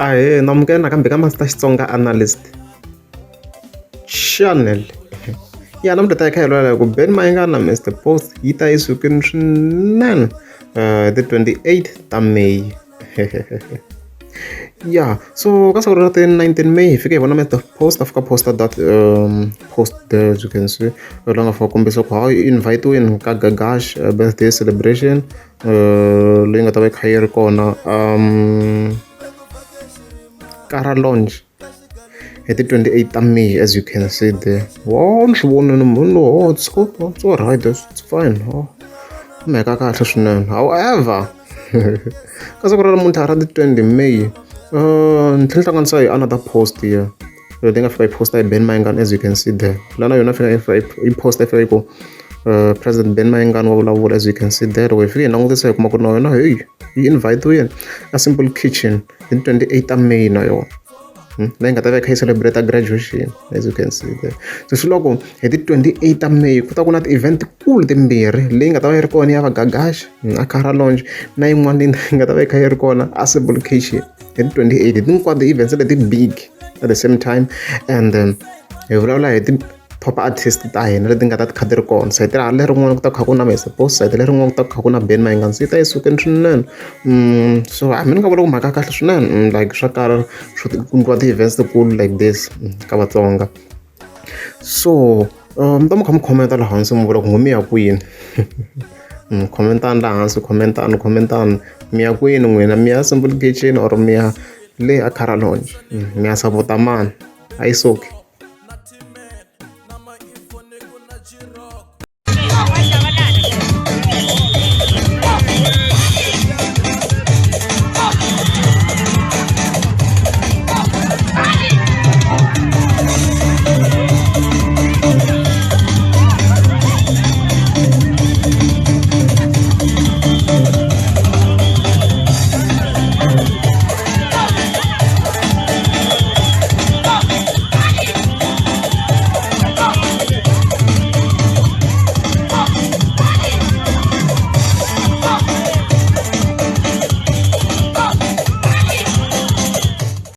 Ahee na amukela nakambe ka Master Xitsonga Analyst Channel. Ya namuntlha ta hi kha hi lwela hi ku Ben Mayengani na Mister Post yi ta yi sukile swinene ti 28 ta May. Ya so ka siku ra ti 19 May hi fike hi vona Mister Post a fika posta that post there as you can see la nga fika kombisa ku hayi invite-wini ka Gagash birthday celebration leyi nga ta va yi kha yi ri kona Kara Lounge hi ti 28 ta May as you can see there. Wow ni swi vonile munhu oh it's good, it's all right, it's fine. Oh mhaka kahle swinene. However, ka siku ra namuntlha ra ti 20 May ni tlhela ni hlanganisa hi another post here leyi nga fika yi posta hi Ben Mayengani as you can see there. La na yona fika yi posta yi fika yi ku President Ben Mayengani wa vulavula as you can see there. Loko hi fike hi langutisa hi kuma ku ri na yona heyi yi invite-wile a Simple Kitchen hi 28 ta May na yona. Leyi nga ta va yi kha yi celebrate graduation as you can see there. So swi loko hi ti 28 ta May ku ta ku na ti-event tikulu timbirhi leyi nga ta va yi ri kona ya va Gagash a Kara Lounge na yin'wana leyi nga ta va yi kha yi ri kona a Simple Kitchen hi ti 28 hinkwato ti-events leti big at the same time and hi vulavula hi ti-top artist ta hina leti nga ta ti kha ti ri kona sayiti ra lerin'wana ku ta kha ku na Mister Post sayiti lerin'wana ku ta kha ku na Ben Mayengani se yi ta yi sukile swinene so hambi ni nga vula ku mhaka ya kahle swinene like swa kala swo ku endliwa ti-events tikulu like this ka Vatsonga so mi ta mi kha mi comment-a laha hansi mi vula ku mi ya kwini comment-ani laha hansi comment-ani comment-ani mi ya kwini n'wina mi ya Simple Kitchen or mi ya le a Kara Lounge mi ya sapota mani a yi suki.